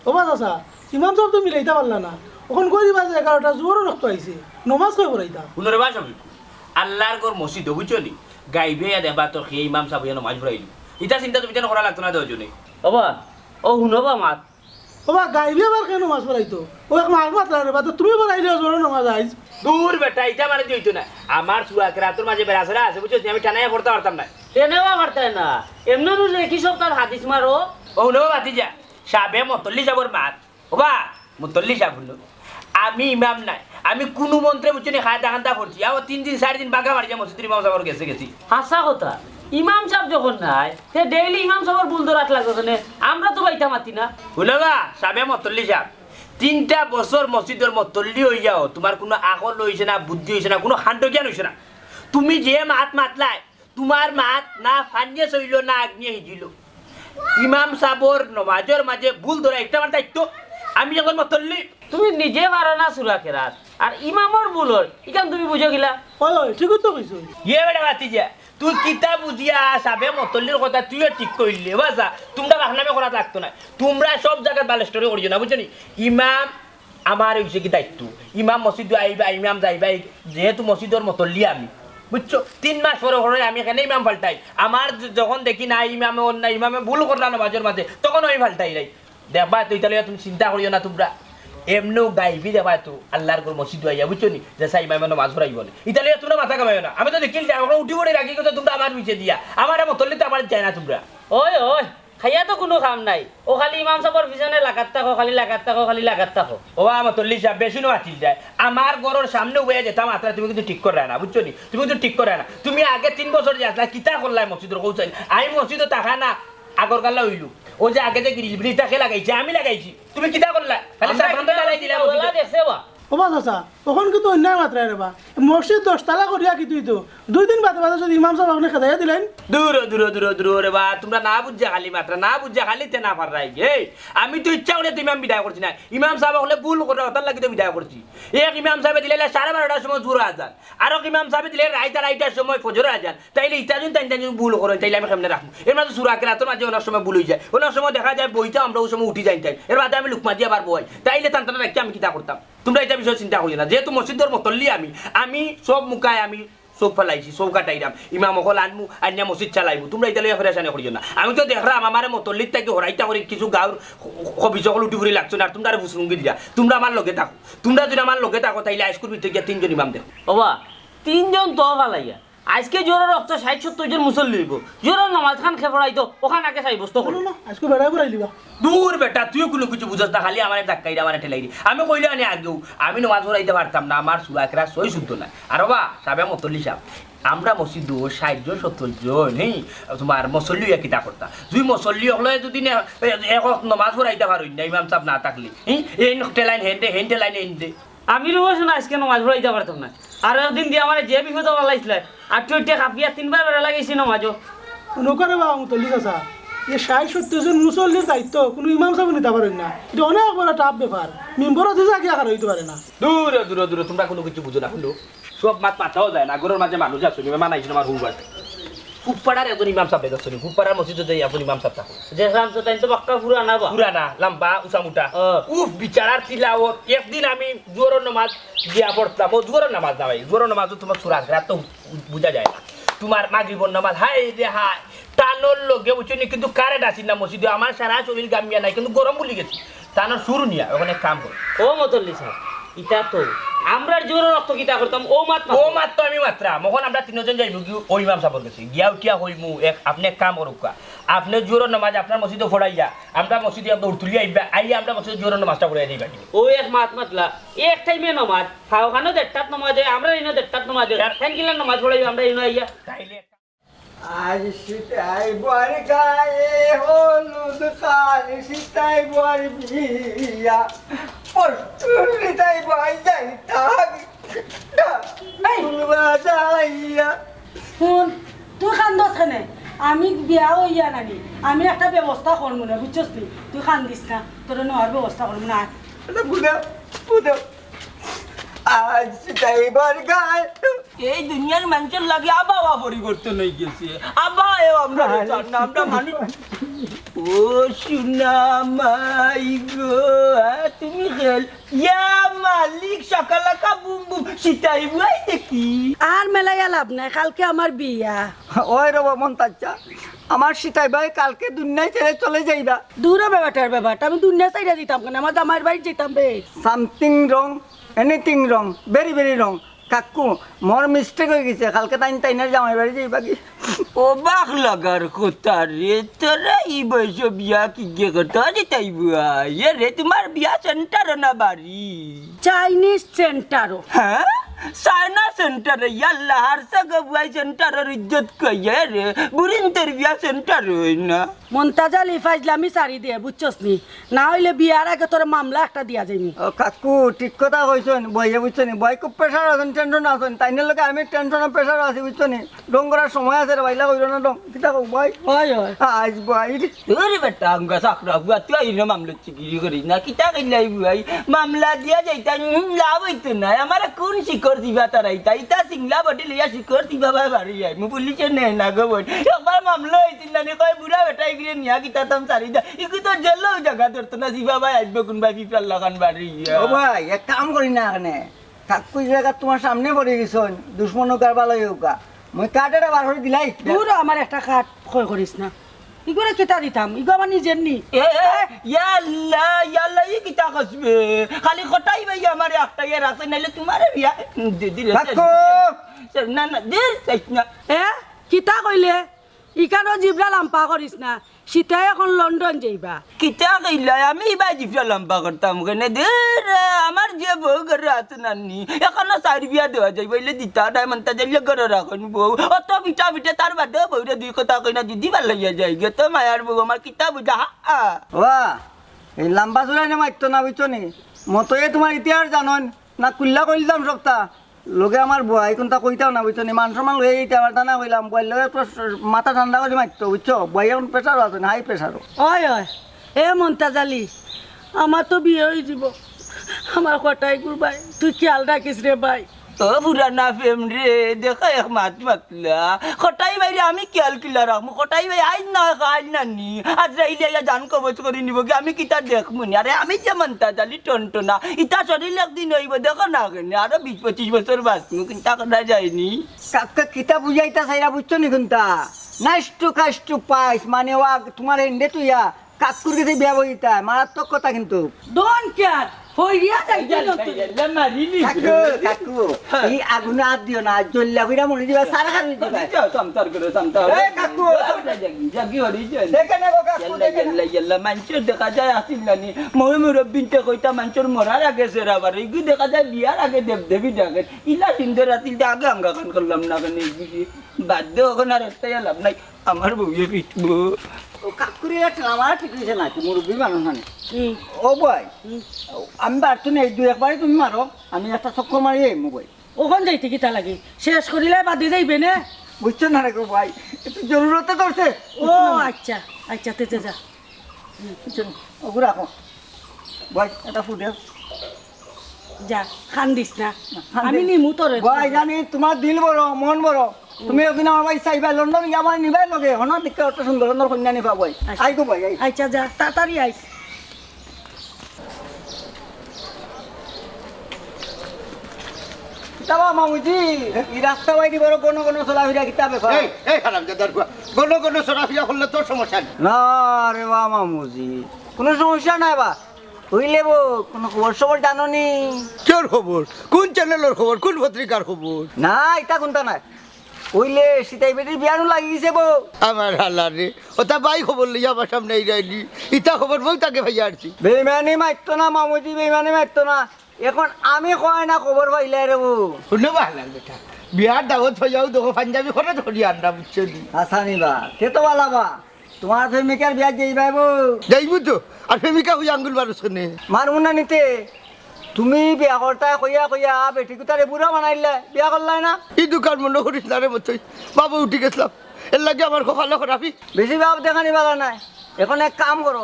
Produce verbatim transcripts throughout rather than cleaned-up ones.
ওবা চাচা, ইমাম সাব তো মিলাইতা পারলা না। অখন কই দিবা যে এগারোটা জোহরর অক্ত আইছে, নমাজ কই পড়াইতা? হুনো রে বা শফিকুল, আল্লার ঘর মসজিদ, বুঝছো নি? গাইবে ইয়া দেখবা তো কে ইমাম সাব ইয়া নমাজ পড়াইলো। ইতা চিন্তা তুমি যেন করা লাগতো না দুইজনে। ওবা, ও হুনো বা মাত। ওবা, গাইবে আবার কে নমাজ পড়াইতো? ও এক মাস মাত্র রে বা, তো তুমি পড়াইলে জোহরর নমাজ আইজ। দূর বেটা, ইতা মানে দিতো না। আমার সুরা কেরাতর মাঝে বেড়াছেড়া আছে, বুঝছো নি? আমি টানাইয়া পড়তা পারতাম না। কেনে বা পারতায় না? এমনে রুজে কি সব তার হাদিস মারো? ও হুনো বা ভাতিজা, সাবে মতল্লি সাবর মাত। ওবা, মতল্লি সাব হুনো। আমি ইমাম নায়, আমি কুনু মন্ত্রে বুঝছো নি, খায়দা খান্দা পড়ছি। আও তিন দিন, চাইর দিন বাগা মারি যা মসজিদর ইমাম সাবর গেছে গেছি। হাছা কথা, ইমাম সাব যখন নাই, তে ডেইলি ইমাম সাবর ভুল ধরাত লাগো কেনে? আমরা তো বাইতা মাতি না। হুনো বা, সাবে মতল্লি সাব, তিনটা বছর মসজিদর মতল্লি অইয়াও তুমার কুনু আকল অইছে না, বুদ্ধি অইছে না, কুনু কাণ্ড জ্ঞান অইছে না। তুমি যে মাত মাতলায়, তুমার মাত না পানিয়ে চইলো না আগ্নিয়ে হিজিলো। ইমাম সাবর নমাজর মাঝে ভুল ধরা একটা আমার দায়িত্ব। আমি যখন মতল্লি। তুমি নিজে পারো না সুরা কেরাত, আর ইমামর ভুল অর, ইখান তুমি বুঝো কিলা? অয়, অয়, ঠিকউ তো কইছো। ইয়ে বেটা ভাতিজা, তুই কিতা বুঝিয়া সাবে মতল্লির কথা তুইও ঠিক কইলে, বাজা, তুমরা বাখনামে করা লাগতো না। তুমরা সব জাগাত বালেস্টরি করিও না, বুঝছো নি? ইমাম আমার অইছে কি দায়িত্ব? ইমাম মসজিদো আইবা, ইমাম যাইবা, এই যেহেতু মসজিদর মতল্লি আমি, বুঝছো? তিন মাস পরে পরে আমি কেনে ইমাম পাল্টাই। আমার য-, যখন দেখি না ইমামে অর না, ইমামে ভুল করলা নমাজর মাঝে, তখন আমি পাল্টাই যাই। দেখবা তো, ইতা লইয়া তুমি চিন্তা করিও না তুমরা। এমনেউ গাইবি দেখবা তো, আল্লার ঘর মসজিদো আইয়া, বুঝছো নি? যে সাই ইমামে নমাজ পড়াইবো নে। ইতা লইয়া তুমরা মাথা ঘামাইও না। আমি তো দেখিল যে, আমরা উঠি পড়ে রাখি কিন্তু তুমরা আমার পিছে দিয়া, আমার মতল্লি তো আমার যায় না তুমরা। ওই, ওই, খাইয়া তো কুনু কাম নাই। ও খালি ইমাম সাবর পিছনে লাগাত থাকো, খালি লাগাত থাকো, খালি লাগাত থাকো। ও আমার মতল্লি সাব, বেশি নো আতিল যায়। আমার ঘরর সামনে উবাইয়া যেতা মাতরায়, তুমি কিন্তু ঠিক কররায় না, বুঝছো নি? তুমি কিন্তু ঠিক কররায় না। তুমি আগে তিন বছর যে আছলায়, কিতা করলায় মসজিদর কও চাই? আমি মসজিদো থাকা না, আগর কালা অইলো। ও যে আগে যে গ্রিল ব্রিজটা কে লাগাইছে? আমি লাগাইছি। তুমি কিতা করলায়? খালি আমরা সাধারণত কিতা জ্বালাই দিলায় মসজিদো। দেখছে বা? ওবা চাচা, অখন কিন্তু অন্যায় মাতরায় রে বা। মসজিদ দশ তালা করিয়া কিতা অইতো? দুই দিন বাদে বাদে যদি ইমাম সাব আপনে খেদাইয়া দিলাইন। দূর, দূর, দূর, দূর রে বা, তুমরা না বুঝিয়া খালি মাতরায়, না বুঝিয়া খালি তেনা পাররায়। এই, আমি তো ইচ্ছা করিয়া তো ইমাম বিদায় করছি না। ইমাম সাব অকলে ভুল কররা, অতার লাগি তো বিদায় করছি। এক ইমাম সাবে দিলাইলা সাড়ে বারোটার সময় জোহরর আজান, আরক ইমাম সাবে দিলাইলা রাইত আড়াইটার সময় ফজরর আজান। তাইলে ইতা যুদি তাইন তাইন যুদি ভুল করইন, তাইলে আমি কেমনে রাখমু? এর মাঝে সুরা কেরাতর মাঝে অনেক সময় ভুল অইযায়, অনেক সময় দেখা যায় বইতা আমরার অউ সময় উঠি যাইন তাইন, এর বাদে আমি লুকমা দিয়া আবার বওয়াই, তাইলে তান তানরে রাখিয়া আমি কিতা করতাম? তুমরা ইতা বিষয়ে চিন্তা করিও না, যেহেতু মসজিদর মতল্লি আমি, আমি সব মুখায় আমি চউখ ফালাইছি, চউখ কাটাইরাম, ইমাম অকল আনমু, আনিয়া মসজিদ চালাইমু, তুমরা ইতা লইয়া পেরেশানি করিও না। আমি তো দেখরাম আমারে মতল্লির থাকি হরাইতা করি কিছু গাউর খ-, খবিছ অকল উঠি ফুরি লাগছইন, আর তুমরারে ফুসরুঙ্গি দিরা, তুমরা আমার লগে থাকো, তুমরা যুদি আমার লগে থাকো তাইলে আইজকুর ভিতরে গিয়া তিনজন ইমাম দেখো। ওবা, তিনজন তো ফালাইয়া আইজকে জোহরর অক্ত ষাইট সত্তইর জন মুসল্লি অইবো। জোহরর নমাজ খান কে পড়াইতো, অখান আগে সাব্যস্ত করো। না, না, আইজকে বেড়ায় পড়াই দিবা। দূর বেটা, তুইও কুনু কিছু বুঝস না, খালি আমারে ধাক্কাইরে, আমারে ঠেলাইরে। আমি কইলে আনি আগেউ, আমি নমাজ পড়াইতা পারতাম না, আমার সুরা কেরাত সই শুদ্ধ নায়। আর ওবা, সাবে মতল্লি সাব, আমরা মসজিদো ষাইট জন, সত্তইর জন, হেই, তুমার মুসল্লি অইয়া কিতা করতা? দুই মুসল্লি অকলে যুদি নে-, এ-, এক ওয়াক্ত নমাজ পড়াইতা পারইন না, ইমাম সাব না থাকলে, হেই, এইন ঠেলাইন হেনরে, হেইন ঠেলাইন এইনরে। আমি রুবো শুনা আইজকে নমাজ পড়াইতা পারতাম না। আর একদিন দিয়া আমারে যে বিপদো ফালাইছলায়, আট্টি উট্টি কাঁপিয়া তিনবার বেড়া লাগাইছি নমাজো। নকরে বাবা মতল্লি চাচা, এ ষাইট সত্তইর জন মুসল্লির দায়িত্ব কুনু ইমাম সাবে নিতা পারইন না। ইটা অনেক বড় tough ব্যাপার। মিম্বরো যে জাগিয়া খাড়া অইতে পারে না। দূর, দূর, দূর, তুমরা কুনু কিছু বুঝো না, হুনো। সব মাত মাতাও যায় না, ঘরর মাঝে মানুষ আছে, মেহমান আইছইন আমার হুরু বাড়ি। ফুকপাড়ার একজন ইমাম সাব দেখছইন নি, ফুকপাড়ার মসজিদো যাই আপনি ইমাম সাব থাকো। দেখলাম তো, তাইন তো পাক্কা পুরানা বা। পুরানা, লাম্বা, উচা মুটা। ও। উফ, বিচারার তিলাওত। একদিন আমি জোহরর নামাজ গিয়া পড়তাম, ও জোহরর নামাজ না ভাই, জোহরর নামাজ তো তুমার সুরা কেরাত তো বুঝা যায় না। তুমার মাগরিবর নামাজ, হায় রে হায়, টানর লগে বুঝছো নি, কিন্তু কারেন্ট আছিল না মসজিদো, আমার সারা শরীর গামিয়া নাই, কিন্তু গরম বুলি গেছি। তানর সুর নিয়া, অখান এক কাম কর। ও মতল্লি সাব, ইতা তো আমরার জোহরর অক্ত কিতা করতাম, ও মাত মাতো। ও মাত তো আমি মাতরাম। অখন আমরা তিনজন যাইমু গি, ও ইমাম সাবর গেছে। গিয়া উঠিয়া কইমু, এক, আপনে এক কাম করউক্কা। আপনে জোহরর নামাজ আপনার মসজিদো পড়াইয়া, আমরা মসজিদে এক দৌড় তুলিয়া আইবা, আইয়া আমরা মসজিদো জোহরর নামাজটা পড়াইয়া দিবা। ও এক মাত মাতলা, এক টাইমে নামাজ, ফাওখানো দেড়টাত নামাজ অয়, আমরা ইনো দেড়টাত নামাজ অয়। ইয়ার হেন কিলা নামাজ পড়াইবা আমরা ইনো আইয়া? তাইলে আজ সিতাই বর গায়ে হলুদ, কাল সিতাই বর বিয়া, পরশু সিতাই বর যাইতাম এই! ঢুল বাজাইয়া। হুন, তুই কান্দস কেনে? আমি বিয়া অইয়া নানি, আমি একটা ব্যবস্থা করমু নে, বুঝছস নি? তুই কান্দিস না, তোরে নেওয়ার ব্যবস্থা করমু নে, আয়। এটা বুঝাও, বুঝাও। আজ সিতাই বর গায়ে। এই দুনিয়ার মানষর লাগি আবহাওয়া পরিবর্তন অইগেছে। আবহাওয়ায়ও আমরা বাঁচার না, আমরা মানুষ। ও সোনা মাই গো, আ, তুমি খেল। ইয়া মালিক, শাকালাকা বুম বুম, সিতাই বুয়াই দেখি। আর মেলাইয়া লাভ নাই, কালকে আমার বিয়া। ওই রে মন্তাজা, আমার সিতাই ভাই কালকে দুনিয়া ছেড়ে চলে যাইবা। দূর হবে বেটার ব্যাপারটা, আমি দুনিয়া ছাইড়া দিতাম কেনে? আমার জামাইর বাড়ি যেতাম বে। Something wrong, anything wrong, very very wrong। কাকু, মোর mistake অই গেছে, কালকে তাইন তাইনের জামাই বাড়ি যাইবা কি? অবাক লাগার কথা রে, তোরা ই বয়সো বিয়া কিগে করতে? আরে তাই বুয়া, এ রে, তোমার বিয়া সেন্টারো না বাড়ি? চাইনিজ সেন্টারো। হ্যাঁ, চায়না সেন্টারো। ইয়াল্লা, হারসা গো বুয়াই, সেন্টারর ইজ্জত কই? এ রে, বুড়িন্তর বিয়া সেন্টারো অয় না। মন্তাজ আলী, ফাইজলামি ছাড়ি দে, বুঝছস নি? না অইলে বিয়ার আগে তোর মামলা একটা দিয়া যাইমু। ও কাকু, ঠিক কথা কইছইন, বুয়াইয়ে বুঝছো নি? বুয়াই খুব pressure আছইন, tension আছইন। তাইনের লগে আমি tension ও pressure আছি, বুঝছো নি? ঢং করার সময় আছে রে, বাইলা কইরো না ঢং। কিতা কও বুয়াই? অয়, অয়। আইজ বুয়াই রে। ওরে বেটা, আঙ্গা চাকরা বুয়া, তুই আইন মামলা চিগিরি করিস না। কিতা কইলাই বুয়াই? মামলা দিয়া যাইতা, হুম, লাভ অইতো না। আমারে কোন শিকর দিবা তারা ইতা? ইতা সিংলা বডি লইয়া শিকর দিবা বাই বাড়ি যাই। মু পুলিশে নেয় না গো বইন। একবার মামলা অইছিল না নি, কয় বুড়া বেটা ইগরে নিয়া কিতা তাম ছাড়ি দা। ইগু তো জেলও জাগা ধরতো না, জিবা বাই আইব কোন বাই পিপলার লাখান বাড়ি। ও ভাই, এক কাম করি না এখানে। থাকুই জাগা তোমার সামনে পড়ি গেছইন, দুশমন হোক আর ভালাই হোক। মুই কার্ড এটা বার করি দিলাই। দূর হ, আমার একটা কার্ড ক্ষয় করিস না। ইগুরে কিতা দিতাম? ইগু আমার নিজের নি। এ, এ, ইয়া আল্লাহ, ইয়া আল্লাহ, ই কিতা কসবে? খালি কটাই ভাই আমারে একটা ইয়ে রাখছে, নাইলে তোমারে বিয়া দি-, দিলে। কাকু! না, না, দে, চাইছ না। এ, কিতা কইলে? ইখানো জিবরা লাম্বা করিস না। সিতাই এখন লন্ডন যাইবা। কিতা কইলা? আমি ইবায় জিবরা লাম্বা করতাম কেনে? দূর, আমার যে বউ ঘরো আছে নানি, এখনো চাইর বিয়া দেওয়া যাইবো, ইলে দিতা নাই, মন্তাজ আলীয়ে ঘরো রাখইন বউ। অত পিটা পিটে তার বাদেও বউরে দুই কথা কই না, যদি ভালাইয়া যাইগি। তো মায়ার বউ আমার কিতা বুঝা, হা, হা। ওয়া, এই লাম্বা চুড়া নে মাততো না, বুঝছো নি? মতয়ে তোমার ইতিহাস জানইন না, কুল্লা কইলতাম সবতা। লগে আমার বুয়াই কুনতা কইতাম না, বুঝছো নি? মান সম্মান লইয়া যাইতে আমার তা না কইলাম, বুয়াইর লগে একটু মাথা ঠান্ডা করি মাততো, বুঝছো? বুয়াই এখন pressure আছইন, high pressure। অয়, অয়। এ মন্তাজ আলী, আমার তো বিয়া অই যিবো। আমার কটাই গুর ভাই, তুই খিয়াল রাখিস রে ভাই। ও পুরানা প্রেম রে, দেখা এক মাত মাতলা। কটাই ভাইরে আমি খিয়াল কিলা রাখমু? কটাই ভাই আইজ না, কাইল নানি। আজরাইলে আইয়া জান কবজ করি নিবো গি, আমি কিতা দেখমু নি? আরে আমি যে মন্তাজ আলী টনটনা, ইতা শরীর একদিন অইবো, দেখো না কেনে? আরো বিশ পঁচিশ বছর বাঁচমু, কিতা করা যায়নি। কাকা কিতা বুঝাইতা চাইরা বুঝছো নি কুনতা? Nice to কাইস to পাইস, মানে ওয়া তোমার এন্ডে তুইয়া কাকুর গেছে বিয়া বইতা, মারাত্মক কথা কিন্তু। Don't care, হইয়া যাইতে ইয়াল্লা, নতুন। ইয়াল্লা, মারি নি। কাকু, কাকু, হ্যাঁ। এই আগুনে হাত দিও না, জ্বলিয়া পুড়িয়া মরি যিবা, সারা খার অই যিবা। যাও, সামতার করো, সামতার। এই কাকু। জাগি, জাগি হরি যে। দেখে নেবো কাকু, ইয়াল্লা, দেখে নেবো। ইয়াল্লা, ইয়াল্লা, মানষর দেখা যায় আছিল নানি। ময় মুরব্বিন্তে কইতা মানষর মরার আগে সেরা বারে। ইগু দেখা যায় বিয়ার আগে দেব দেবী ডাকে। ইলা সুন্দর আছিল যে আগে আঙ্গা খান করলাম না কেনে ইগু। বাদ দে, অখন আর একটা লাভ নাই। আমার বউয়ে পিটবো। ও কাকুরে, একটা আমার ঠিক অইছে না, কি মুরব্বি মানুষ মানে। হুম। ও ভাই, হুম। আমি পারতো না, এই দুই একবারই তুমি মারো, আমি একটা চক্কর মারি এই মুম্বাই। অখন যাইতে কিতা লাগে? শেষ করিলে বাদে যাইবে নে? বুঝছো না রে গো ভাই, একটু জরুরতে ধরছে। ও আচ্ছা, আচ্ছা, তে, তে যা। বুঝছো না? ওগু রাখো। ভাই, এটা ফুটে। যা, কান্দিস না। কান্দিস। আমি নিমু তোরে। ভাই, জানি তোমার দিল বড়, মন বড়। তুমি ওদিন আমার ভাই চাইবা, লন্ডন গিয়া আমার নিবাই লগে। হনো দেখতে অত সুন্দর সুন্দর কন্যা নিবা ভাই। আচ্ছা। আই গো ভাই, আই। আচ্ছা, যা, তাড়াতাড়ি আইস। কিতা বা মামুজি, এই রাস্তা বাইদি বড় ঘন ঘন চলাফিরা কিতা ব্যাপার? এই, এই হারামজাদার ফুয়া, ঘন ঘন চলাফিরা করলে তোর সমস্যা নি? না রে বা মামুজি, কুনু সমস্যা নাই বা। অইলে বো, কুনু খবর সবর জানো নি? কিয়র খবর? কুন চ্যানেলর খবর? কুন পত্রিকার খবর? না, ইতা কুনতা নায়। অইলে সিতাই বেটির বিয়ানো লাগি গেছে বো। আমার হালা রে, ওটা ভাই খবর লইয়া আমার সামনে আইরাইলি। ইতা খবর বউ তাকে ভাইয়া আরছি। বেইমানি মাততো না মামুজি, বেইমানি মাততো না। এখন আমি কয় না খবর পাইলাই রে বো। হুনো বা হালার বেটা, বিয়ার দাওয়াত পাইয়াও দেখো পাঞ্জাবি খরচ করি আনরা, বুঝছো নি? আচ্ছা নি বা, তে তো বালা বা। তোমার প্রেমিকার বিয়াত যাইবায় বো? যাইমু তো। আর প্রেমিকা অইয়া আঙ্গুল মারছ কেনে? মারমু না নি তে। তুমি বিয়া করতায় কইয়া কইয়া বেটি কুতারে বুড়া বানাইলায়, বিয়া করলায় না? ই দোকান বন্ধ করিস না রে মতই। বাবু উঠি গেছলাম। এর লাগি আমার কপালো খারাপি। বেশি ভাব দেখানি বালা নায়। এখন এক কাম করো,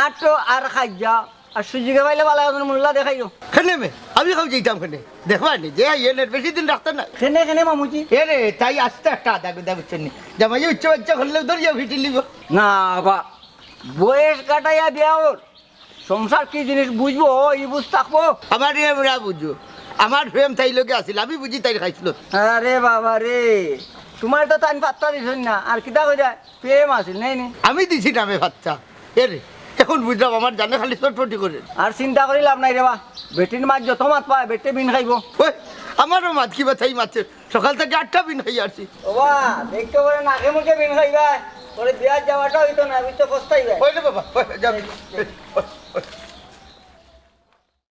আটো আর খাইয়া আর সুযোগে পাইলে বালা একজন মোল্লা দেখাইও। কেনে মে? আমি খাও যাইতাম কেনে? দেখবা নি, যে আইয়ে নের বেশি দিন রাখতে না। কেনে, কেনে মামুজি? এ রে, তাই আস্তে একটা আধা গুদা বুঝছেন নি। জামাই উচ্চ বাচ্চা করলেও ধরিয়া ফিটি লিব। না বা, বয়স কাটাইয়া বিয়া অর, সংসার কি জিনিস বুঝবো, ই বুঝ থাকবো। আমার রে আমরা বুঝো, আমার প্রেম তাই লগে আছিল, আমি বুঝি তাই খাইছিল। আরে বাবা রে, তোমার তো তাই পাত্তা দিছইন না, আর কিতা কই যায়, প্রেম আছিল নাই নি? আমি দিছি নামে পাত্তা। এ রে, এখন বুঝলাম আমার জানে খালি চটপটি করে। আর চিন্তা করি লাভ নাই রে বা, বেটির মাত যত মাত পায়, বেটে বিন খাইবো। ওই, আমারও মাত কিবা তাই মাতছে, সকাল থেকে আটটা বিন খাই আসছি। ওবা, দেখতে পারে নাকে মুখে বিন খাইবা, পরে বিয়ার যাওয়াটা হইতো না, বুঝতে পস্তাইবা। ওই রে বাবা, ওই, যাবি।